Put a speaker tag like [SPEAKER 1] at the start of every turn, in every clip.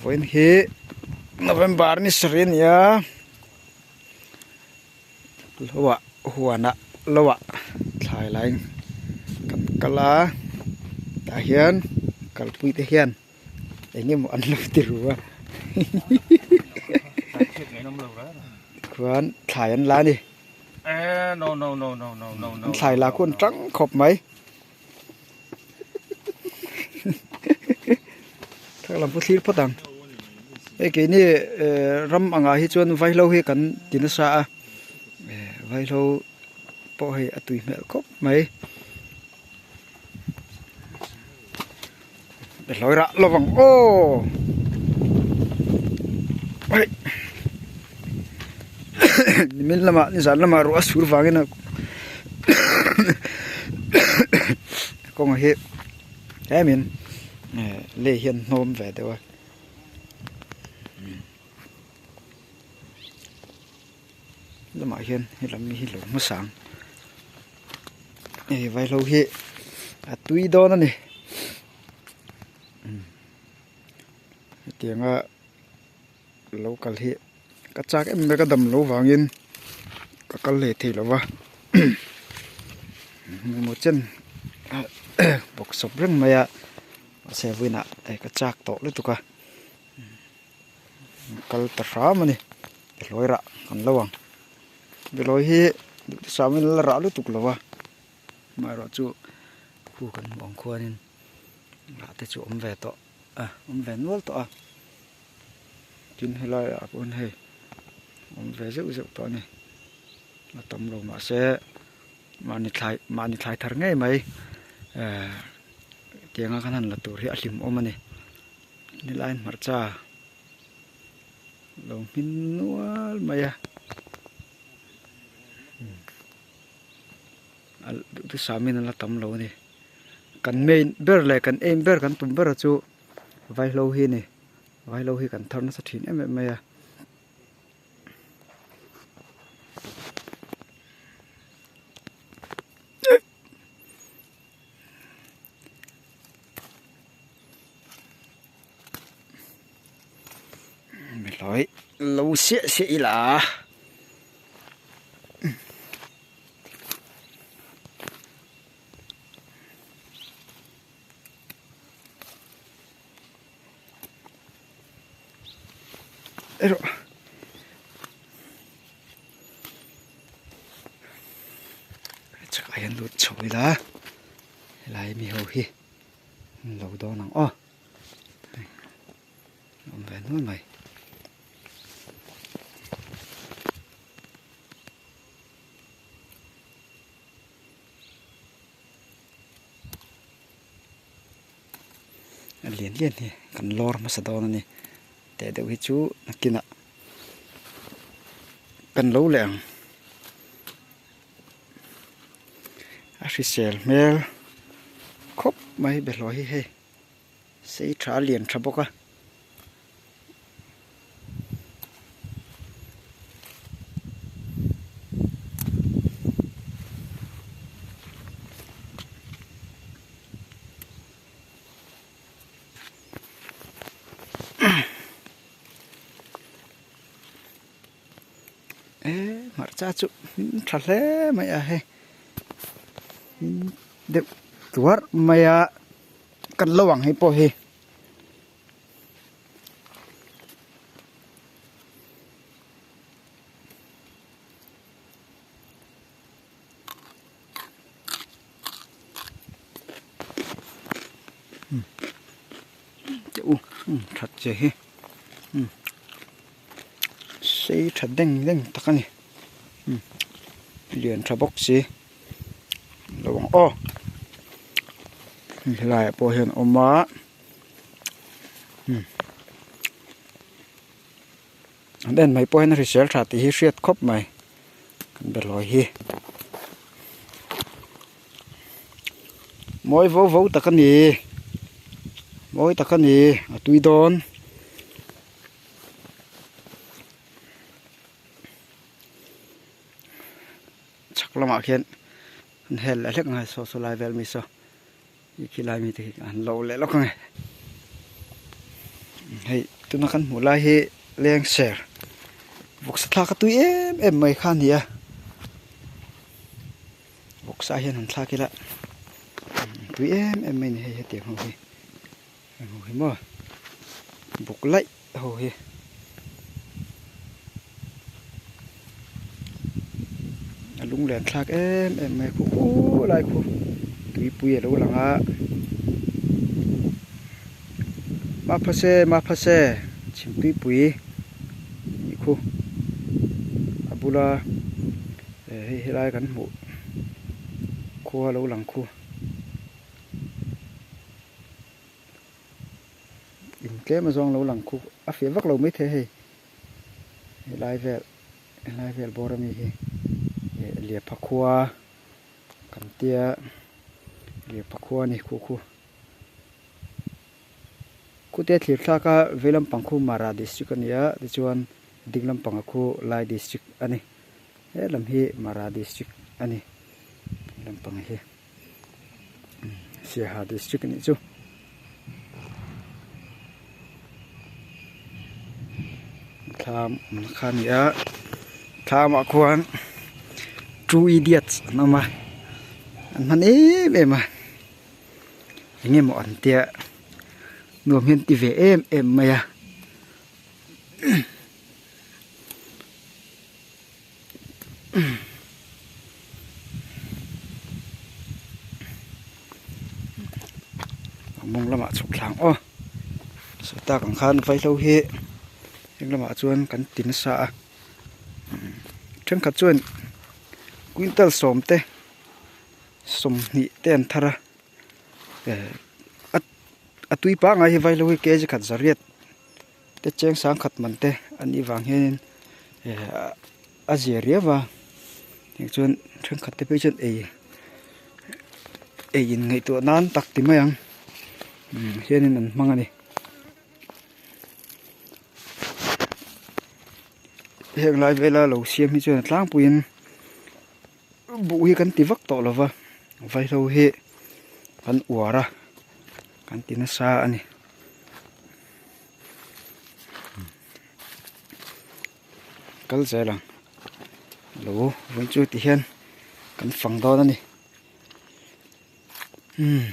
[SPEAKER 1] Vawiin hi November ni sarih a ni a lo ah huanah lo ah thlai lai kan kal a tah hian kalpui te hian eng emaw an lo ti ru a khuan thlai an la a ni an thlai la khu an tang khawp mai. Thlalak lam pawh thlir phawt ang hei keini ehh ram angah hi chuan vaihlo hi kan ti nasa a ehh vaihlo pawh hei a tui hmel khawp mai hlawi rah lo vang aw hei nimin lamah nizan lamah ruah a sur vangin a kawngah hi tlemin eh lei hian hnawm ve deuh a lamah hian helam hi lo hmasa ang hei vaihlo hi a tui dawn a ni hetianga lo kal hi ka chak em mai ka dam loh vangin ka kal leh thei lo va engemaw chen bawk sawp reng mai a mahse vawiinah ka chak tawh lutuk a. Kal ta hram a ni behlawi rah kan lo ang behlawi hi duhthusam in la rah lutuk lo a amaherawh chu khu kan hmuh ang khuanin rah te chu awm ve tawh a awm ve nual tawh a tin helai ah pawh hian hei awm ve zeuh zeuh tawh a ni a tam lo mahse mahni thlai mahni thlai thar ngei mai ehh tianga kan han la tur hi a hlimawm a ni. Helaiin hmarcha lo hmin nual mai a duhthusam in a la tam lo a ni kan main ber leh kan aim ber kan tum ber chu vaihlo hi a ni vaihlo hi kan thar nasa thin em em mai a. Mihlawi lo siah siah ila. Erawh. Chakah hian lut chho ila helai mi ho hi an lo dawn ang aw hei a awm ve nual mai. A lian lian hi kan lawr hmasa dawn a ni teh deuh hi chu nakinah kan lo leh ang a hrisel hmel khawp mai bawlhhlawh hi hei sei tha a lian tha bawk a. Eee hmarcha chu hmin tha hle mai a hei hmin deuh tuarh mai a kan lo ang hei pawh hi. Teh u that che hi sei tha deng deng tak a ni lian tha bawk si lo ang aw helaiah pawh hian a awm a an en mai pawh hian a hrisel tha tih hi hriat khawp mai kan bawlhhlawh hi mawi vo vo tak a ni mawi tak a ni a tui dawn. Chhak lamah khian an hel leh hlek ang a saw saw lai vel mai saw khi lai mi te khi an lo leh lawk ang e hei. Tuna kan hmuh lai hi lengser vawksa thlak a tui em em mai kha a ni a vawksa hian han thlak ila tui em em mai a ni hei hetiang ho hi heng ho hi maw buk laih ho hi. A lunglen thlak em em mai khu khu lai khu tuipui a lo lang a Maphase Maphase chhim tuipui nih khu a bula hei helai kan hmuh khua lo lang khu. In tlem azawng lo lang khu a fiah vak lo maithei hei helai vel helai vel bawr ami hi eh liapha khua kan tia liapha khua a ni khu khu khute thlir thlak a vei lampang khu mara district a ni a tichuan ding lampang a khu lai district a ni he lam hi mara district a ni lampang hi. Siaha district anih chu thlam awmna kha a ni a thlam ah khuan two idiots an awm a an hman em em a eng emaw an tia nuam hian ti ve em em mai a. A mawng lamah chhuk thlang aw saw tak ang khan vaihlo hi heng lamah chuan kan ti nasa a thenkhat chuan quintal sawm te sawmhnih te an thar a eh a tui pangngai hi vaihlo hi kg khat zariat. Te cheng sang khat man te an nih vang hianin eh a zia riau a tiang chuan thenkhat te phei chuan ei ei in ngaihtuah nan tak ti mai ang umm hianin an hmang a ni heng lai vela lo siam hi chuan a tlangpuiin buh hi kan ti vak tawh lo va vaihlo hi kan uar a kan ti nasa a ni. Kal zel ang lo vawiin chu ti hian kan fang dawn a ni umm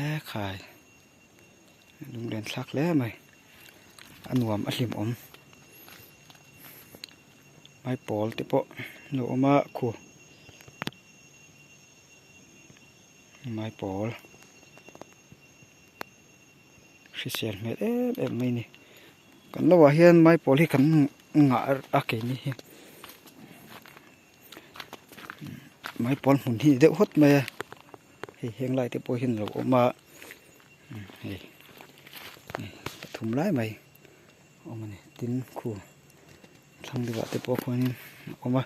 [SPEAKER 1] e khai lunglen thlak hle mai a nuam a hlimawm maipawl te pawh a lo awm a khu maipawl. Hrisel hmel em em mai a ni kan lo ah hian maipawl hi kan ngah a keini hi maipawl hmun hi deuh hawt mai a hei heng lai te pawh hian a lo awm a hei pathum lai mai a awm a ni tin khu thlang deuhah te pawh khuanin a awm a.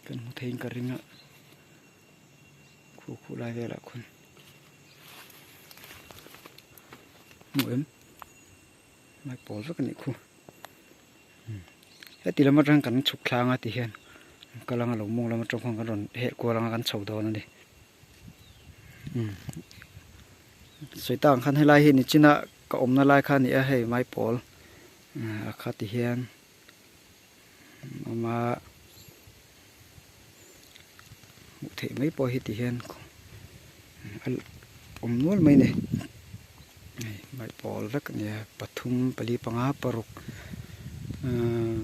[SPEAKER 1] Kan hmu theiin ka ring a. Khu khu lai velah khuan hmuh em mai pawl vek a nih khu heti lam atang kan chhuk thlang a ti hian kal anga lo mawng lam atang khuan kan rawn heh kual anga kan chho dawn a ni sawi tak ang khan helai hi nichina ka awmna lai kha a ni a hei mai pawl a kha ti hian a awm a. Hmuh theih mai pawh hi ti hian a awm nual mai a ni hei maipawl vek a ni a pathum pali panga paruk ahh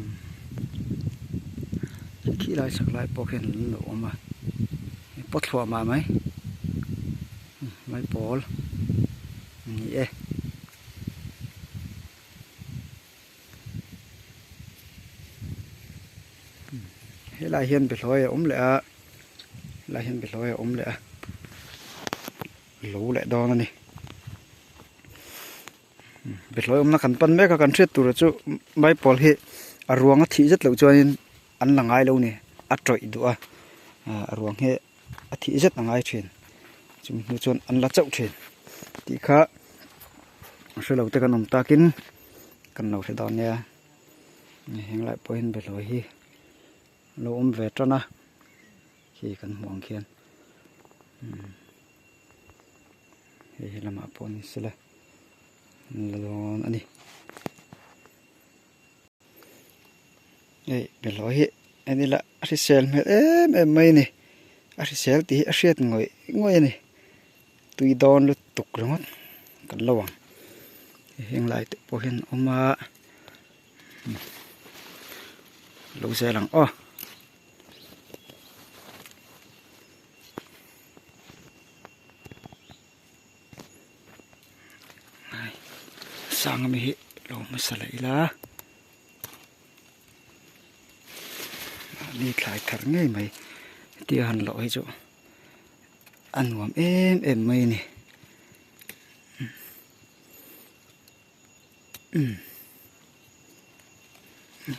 [SPEAKER 1] khi lai chhak lai pawh khian an lo awm a paw thluah mah mai maipawl a ni e. Helai hian behlawi a awm leh a helai hian behlawi a awm leh a lo leh dawn a ni behlawi awmna kan pan mek a kan hriat tur chu maipawl hi a ruang a thih zet loh chuanin an la ngai lo a ni a tawih duh a a ruang hi a thih zet a ngai thin chumi hnu chuan an la chauh thin tih kha hre lo te kan awm takin kan lo hre dawn nia. Heng lai pawh hian behlawi hi a lo awm ve tan a khi kan hmuh ang khian. Hei he lamah pawh ni sela an la dawn a ni. Hei belawi hi en ila a hrisel hmel em em mai a ni. A hrisel tih hi a hriat ngawih ngawih a ni. Tui dawn lutuk ringawt kan lo ang. Heng lai te pawh hian a awm a lo zel ang aw. Sang ami hi lo hmasa leh ila mahni thlai thar ngei mai hetia han loh hi chu a nuam em em mai a ni.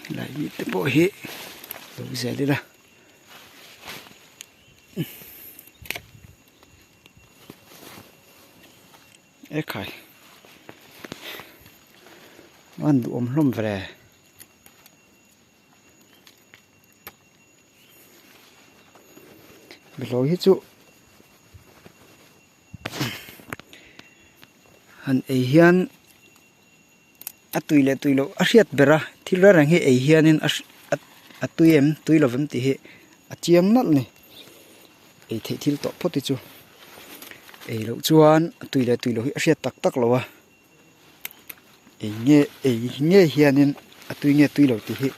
[SPEAKER 1] Helai mi te pawh hi lo zel ila ekhai a duhawm hlawm ve behlawi hi chu. Han ei hian a tui leh tui loh a hriat ber a thil reng reng hi ei hianin a a tui em tui lo vem tih hi a chiang nalh a ni ei theih thil tawh phawt hi chu ei loh chuan a tui leh tui loh hi a hriat tak tak lo a ei nge ei nge hianin a tui nge tui lo tih hi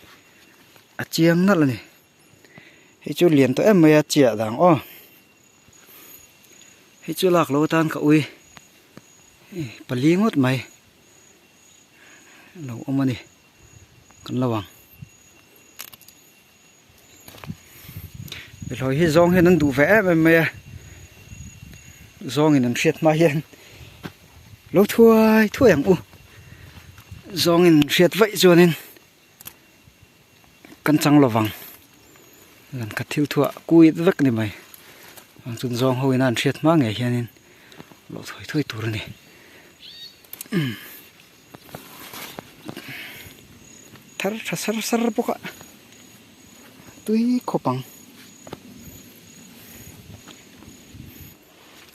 [SPEAKER 1] a chiang nalh a ni hei chu lian tawh em mai a chiah dang aw. Hei chu lak lo atan ka ui pali ngawt mai lo awm a ni kan lo ang behlawi hi zawng hian an duh ve em em mai a zawngin an hriat hma hian lo thuai thuai ang u zawngin an hriat vaih chuanin. Kan chang lo vang zan khat thil thuah kuit vek ni mai ang chun zawng ho ina an hriat hma ngei hianin lo thawi thawi tur a ni thar tha sar sar bawk a tui khawp ang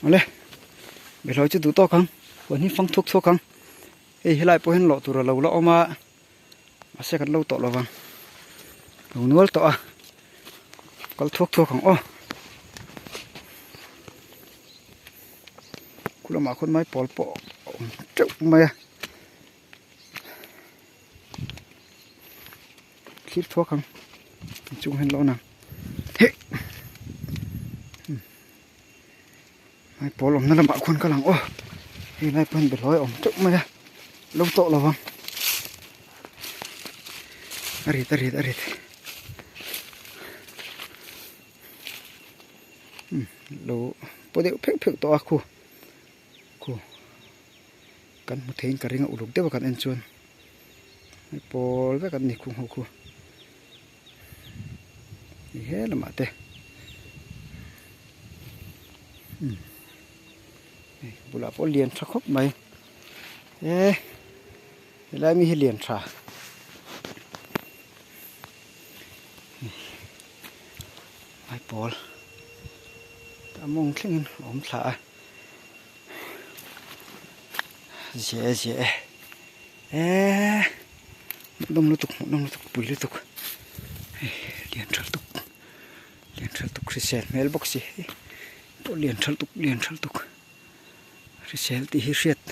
[SPEAKER 1] awle behlawi chu duh tawk ang huan hi fang thuk thuk ang hei helai pawh hian lawh tur a lo la awm a. Mahse kan lo tawh lovang lo nual tawh a kal thuak thuak ang aw khu lamah khawn mai pawl pawh a awm teuh mai a thlir thuak ang inchung hian lo nang heh mai pawl awmna lamah khuan kal ang aw hei lai pawh hian behlawi a awm teuh mai a lo tawh lo vang a rit a rit a rit umm lo paw deuh pheuh pheuh tawh a khu khu kan hmu theiin ka ring a uluk deuh a kan en chuan mai pawl vek an ni khung ho khu ni he lamah te umm hei bulah pawh lian tha khawp mai e helai mi hi lian tha mai pawl a mawng thlengin a awm thla a zia e zia e eee hmuhnawm lutuk hmuhnawm lutuk pui lutuk hei lian tha lutuk lian tha lutuk hrisel hmel bawk si hei pawh lian tha lutuk lian tha lutuk hrisel tih hi hriat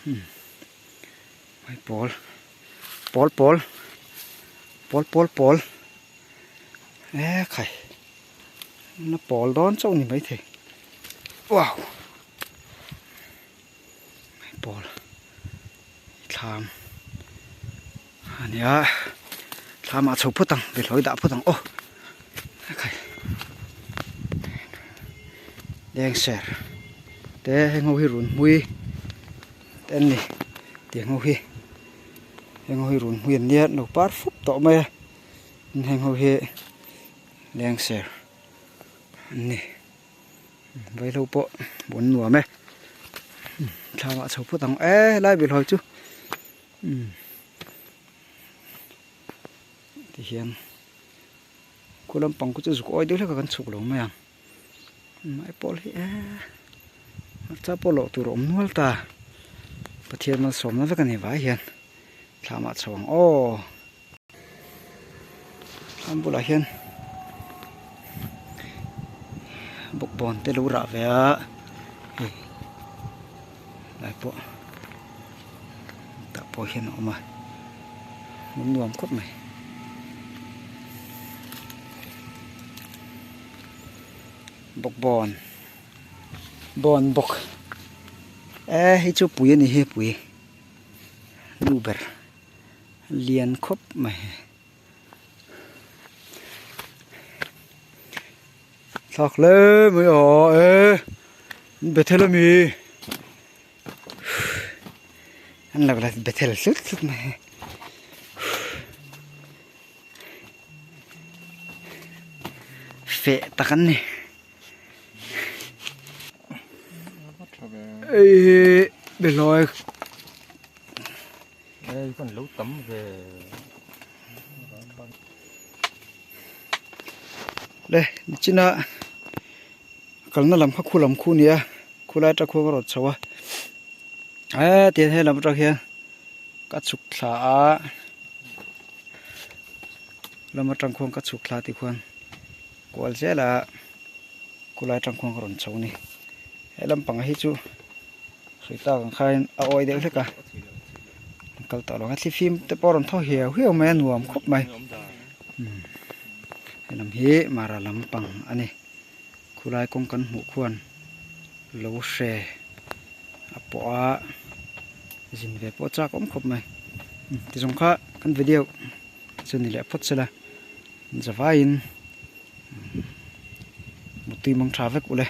[SPEAKER 1] umm hmai pawl pawl pawl pawl pawl pawl e khai na pawl dawn chauh ni maithei wow pawl thlam ania thlam ah chho phawt ang behlawi dah phawt ang aw khai leng ser te heng ho hi run hmui te an ni tiang ho hi heng ho hi run hmui an nia an lo par fup tawh mai a heng ho hi leng ser an ni. Vaihlo pawh an nuam e thlam ah chho phawt ang e helai behlawi chu umm ti hian khu lampang khu chu zuk awi deuh hlek a kan chhuk lo mai ang. Maipawl hi eee hmarcha pawh lawh tur a awm nual ta Pathian malsawmna vek a ni vai hian thlamah chho ang aw. Thlam bulah hian bawkbawn te lo rah ve a hei lai pawh tah pawh hian a awm a hmun nuam khawp mai. Bawkbawn bawn bawk e hei chu pui a ni hi pui nu ber. Lian khawp mai. Thlak hle mai a e Bethel ami an lo la Bethel hlut hlut mai. Feh tak an ni. Hei hi behlawi.
[SPEAKER 2] Hei kan lo tam ve.
[SPEAKER 1] Le nichina kalna lam kha khu lam khu nia khulai atang khuan ka rawn chho a eh tihian he lam atang hian ka chhuk thla a lam atang khuan ka chhuk thla tikhuan kual zel a khulai atang khuan ka rawn chho a ni he lampang hi chu. Sawi tak ang khain a awi deuh hlek a an kal tawh lo ang a thlifim te pawh a rawn thaw hiau hiau mai a nuam khawp mai he lam hi mara lampang a ni khulai kawng kan hmuh khuan lo hre a pawh a zin ve pawh a chak awm khawp mai tizawng kha kan video chu ni leh phawt sela zavaiin mutui mang tha vek ule.